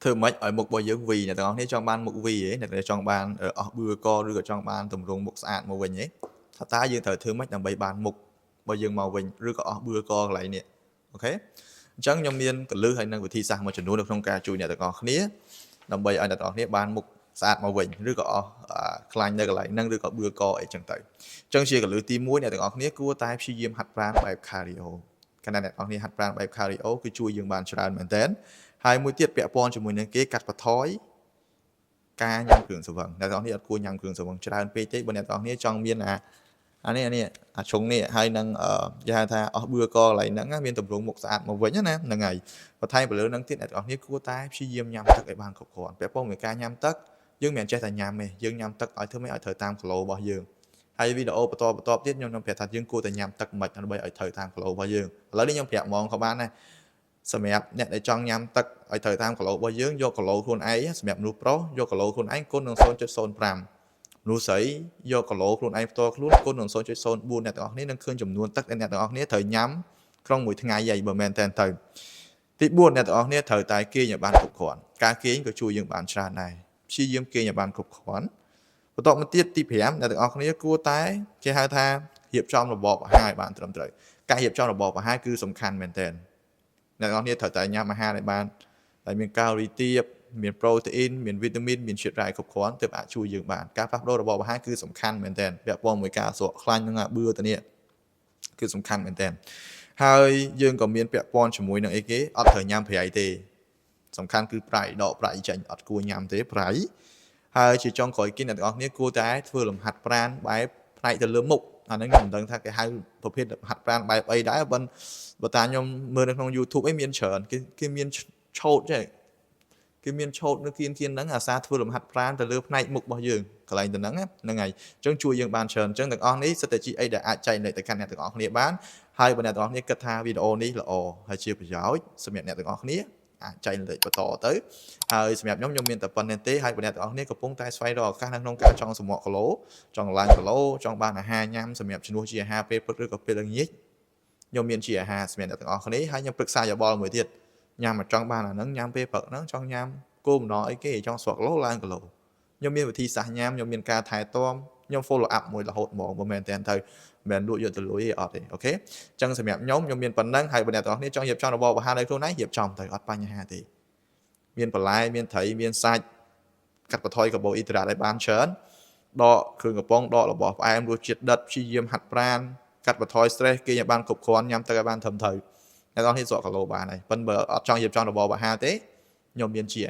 ធ្វើម៉េចឲ្យមុខរបស់យើង V អ្នកទាំងអស់គ្នាចង់បានមុខ V ហ៎អ្នកដែលចង់បានអស់បឿកឬក៏ចង់បានទម្រង់មុខស្អាតមកវិញហ៎ថាតើយើងត្រូវធ្វើម៉េចដើម្បីបានមុខរបស់យើងមកវិញឬក៏អស់បឿកកន្លែងនេះOK អញ្ចឹងខ្ញុំមានគន្លឹះហើយនិងវិធីសាស្ត្រមួយចំនួននៅក្នុងការជួយអ្នកទាំងអស់គ្នាដើម្បីឲ្យអ្នកទាំងអស់គ្នាបានមុខស្អាតមកវិញឬក៏អស់ខ្លាញ់នៅកន្លែងហ្នឹងឬក៏បឿកអីចឹងទៅអញ្ចឹងជាគន្លឹះទី1អ្នកទាំងអស់គ្នាគួរតែព្យាយាមហាត់ប្រាណបែប cardio កាលណាអ្នកទាំងអស់គ្នាហាត់ប្រាណបែប cardio គឺជួយយើងបានច្រើនមែនទែនហើយមួយទៀតពាក់ព័ន្ធជាមួយនឹងគេកាត់បន្ថយការញ៉ាំគ្រឿងស្រវឹងអ្នកទាំងអស់គ្នាអត់គួរញ៉ាំគ្រឿងស្រវឹងច្រើនពេកទេបើអ្នកទាំងអស់គ្នាចង់មានអាអានេះអានេះអាជ្រុងនេះហើយនឹងគេហៅថាអស់បឿកកន្លែងហ្នឹងមានទម្រង់មុខស្អាតមកវិញណាហ្នឹងហើយបន្ថែមទៅលើហ្នឹងទៀតអ្នកទាំងអស់គ្នាគួរតែព្យាយាមញ៉ាំទឹកឲ្យបានគ្រប់គ្រាន់ពាក់ព័ន្ធមួយការញ៉ាំទឹកយើងមិនមែនចេះតែញ៉ាំទេយើងញ៉ាំទឹកឲ្យធ្វើម៉េចឲ្យត្រូវតាមគីឡូរបស់យើងហើយវីដេអូបន្តបន្តទៀតខ្ញុំនឹងប្រាប់ថាយើងគួរតែញ៉ាំទឹកមិនដើម្បីឲ្យត្រូវតាមគីឡូរបស់យើងឥឡូវនេះខ្ញុំប្រាប់ហ្មងក៏បានដែរសម្រាប់អ្នកដែលចង់ញ៉ាំទឹកឲ្យត្រូវតាមគីឡូរបស់យើងយកគីឡូខ្លួនឯងសម្រាប់មនុស្សប្រុសយកគីឡូខ្លួនឯងគុណនឹង0.05មនុស្សស្រីយកគីឡូខ្លួនឯងផ្ទាល់ខ្លួនគុណនឹង0.04អ្នកទាំងអស់គ្នានឹងឃើញចំនួនទឹកដែលអ្នកទាំងអស់គ្នាត្រូវញ៉ាំក្នុងមួយថ្ងៃហើយបើមែនតើទៅទី4អ្នកទាំងអស់គ្នាត្រូវតែគេងឲ្យបានគ្រប់គ្រាន់ការគេងក៏ជួយយើងបានច្រើនដែរព្យាយាមគេងឲ្យបានគ្រប់គ្រាន់បន្ទាប់មកទៀតទី5អ្នកទាំងអស់គ្នាគួរតែគេហៅថារៀបចំរបបអាហារឲ្យបានត្រឹមត្រូវការរៀបចំរបបអាហារគឺសំខាន់មែនទែនអ្នកទាំងអស់គ្នាត្រូវតែញ៉ាំអាហារឲ្យបានដែលមានកាឡូរីទាបមានប្រូតេអ៊ីនមានវីតាមីនមានជាតិរ៉ែគ្រប់គ្រាន់ទើបអាចជួយយើងបានការផ្លាស់ប្ដូររបបអាហារគឺសំខាន់មែនទែនពាក់ព័ន្ធមួយការស្រកខ្លាញ់និងអាបឿទៅនេះគឺសំខាន់មែនទែនហើយយើងក៏មានពាក់ព័ន្ធជាមួយនឹងអីគេអត់ត្រូវញ៉ាំប្រៃទេសំខាន់គឺប្រៃដកប្រៃចេញអត់គួរញ៉ាំទេប្រៃហើយជាចុងក្រោយគេអ្នកទាំងអស់គ្នាគួរតែធ្វើលំហាត់ប្រាណបែបផ្នែកទៅលើមុខអាហ្នឹងខ្ញុំមិនដឹងថាគេហៅប្រភេទហាត់ប្រាណបែបអីដែរបើបើតាខ្ញុំមើលនៅក្នុង YouTube អីមានច្រើនគេគេមានឆោតចេះគេមានឆោតនៅគៀនគៀនហ្នឹងអាសាធ្វើលំហាត់ប្រាណទៅលើផ្នែកមុខរបស់យើងកន្លែងទៅហ្នឹងហ្នឹងហើយអញ្ចឹងជួយយើងបានច្រើនអញ្ចឹងទាំងអស់នេះសិតតែជាអីដែលអាចចែករំលែកទៅកាន់អ្នកទាំងអស់គ្នាបានហើយបើអ្នកទាំងអស់គ្នាគិតថាវីដេអូនេះល្អហើយជាប្រយោជន៍សម្រាប់អ្នកទាំងអស់គ្នាអាចចែករំលែកបន្តទៅហើយសម្រាប់ខ្ញុំខ្ញុំមានតែប៉ុណ្ណេះទេហើយបើអ្នកទាំងអស់គ្នាកំពុងតែស្វែងរកឱកាសនៅក្នុងការចង់សម្រកគីឡូចង់ឡើងគីឡូចង់បានអាហារញ៉ាំសម្រាប់ជំនួសជាអាហារពេលព្រឹកឬក៏ពេលល្ងាចខ្ញុំមានជាអាហារសម្រាប់អ្នកទាំងអស់គ្នាហើយខ្ញុំប្រឹក្សាយោបល់មួយទៀតញ៉ាំមកចង់បានអាហ្នឹងញ៉ាំពេលព្រឹកហ្នឹងចង់ញ៉ាំគោលបំណងអីគេចង់ស្រកគីឡូឡើងគីឡូខ្ញុំមានវិធីសាស្ត្រញ៉ាំខ្ញុំមានការថែទាំខ្ញុំ follow up មួយរហូតហ្មងមិនមែនតែទៅមិនមែនលក់យកទៅលុយទេអត់ទេOK អញ្ចឹងសម្រាប់ខ្ញុំខ្ញុំមានប៉ុណ្ណឹងហើយបើអ្នកទាំងអស់គ្នាចង់រៀបចំរបបអាហារនៅខ្លួនឯងរៀបចំទៅអត់បញ្ហាទេមានបន្លែមានត្រីមានសាច់កាត់បន្ថយកាបូអ៊ីដ្រាតឲ្យបានច្រើនដកគ្រឿងកំប៉ុងដករបស់ផ្អែមរសជាតិដិតព្យាយាមហាត់ប្រាណកាត់បន្ថយ stress គេងឲ្យបានគ្រប់គ្រាន់ញ៉ាំទឹកឲ្យបានត្រឹមត្រូវអ្នកទាំងអស់គ្នាស្រកគីឡូបានហើយប៉ុន្តែបើអត់ចង់រៀបចំរបបអាហារទេខ្ញុំមានជា